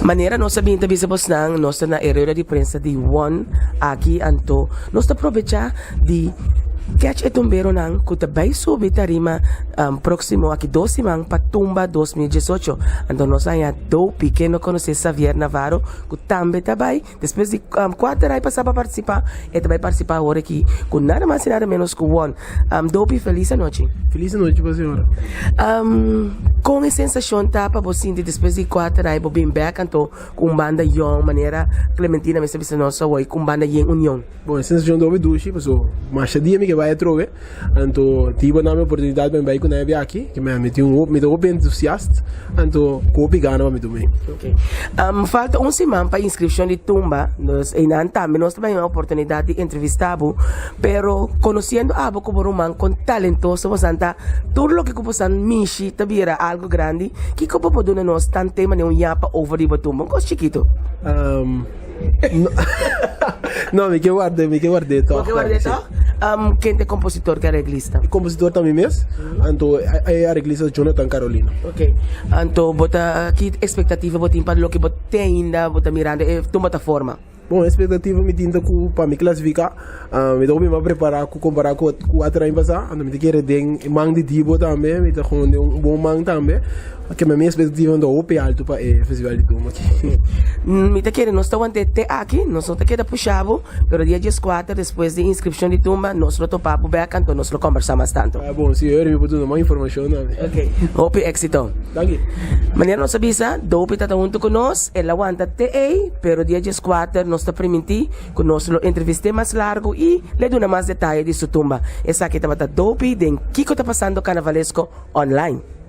Manera nos a bin ta bisa bosnan, nos ta na e rueda di prensa di One aki, anto nos ta probecha di catch e tumberonan cu ta bay subi tarima proximo aki dos siman pa Tumba 2018. Anto nos a haña Dopie, ken no conoce Xavier Navarro cu tambe ta bay despues di cuater aña pasa pa participa, e ta bay participa awor aki cu nada mas y nada menos cu One. Dopie, feliz anochi. Feliz anochi pa señora. Kon e sensashon ta pa bo sinti despues di kuater aña bo bin bek anto ku un banda yòn manera Clementina mester bisa nos awor ku un banda yen union? Bon, e sensashon ta hopi dushi pasobra masha dia mi ke bai atrobe, anto tin bo dame oportunidat pa mi bai ku nan e biaha aki, mi tin un mi ta hopi entusiast anto ku hopi gana pa mi tuma ei. Ok. Falta un siman pa inskripshon di tumba, dus einan tambe nos ta bai un oportunidat di entrevista bo. Pero conociendo abo como ruman con talentoso bosan ta, tur loke cu bosan mishi ta bira algo grandi, kico bo por duna nos tan tema den un yapa over di bo tumba? Un cos chikito. Um, no, no, mi ke ward'é, mi ke ward'é tog. Bo ke ward'é tog? Um, ken ta e compositor, ke areglista? E compositor ta mi mes, anto e areglista ta Jonathan Carolina. Ok, anto bo ta, ki expectativa bo tin pa loke bo te ainda bo ta mirando e tumba ta forma? Bon, expectativa mi tin ta cu pa mi clasifica, mi ta hopi mas prepara cu compara cu cuater aña pasa, anto mi ta kere den e man di Dibo tambe, mi ta gewoon den un bon man tambe, keme mi expectativa ta hopi alto pa e festival di tumba aki. Mi ta kere nos ta wante te aki, nos no ta keda pusha bo, pero dia dieskuater despues di inscripcion di tumba nos lo topa bo bek anto nos lo combersa mas tanto. Ah bon, si mi por duna mas informacion tambe. Ok, hopi exito. Danki. Manera nos a bisa, Dopie ta ta hunto cu nos, el a wanta te ey. Pero dia dieskuater nos ta primintí ku nos lo entrevist'é mas largu i le duna mas detaye di su tumba. Esaki tabata Dopie den Kiko Ta Pasando Karnavalesko Online.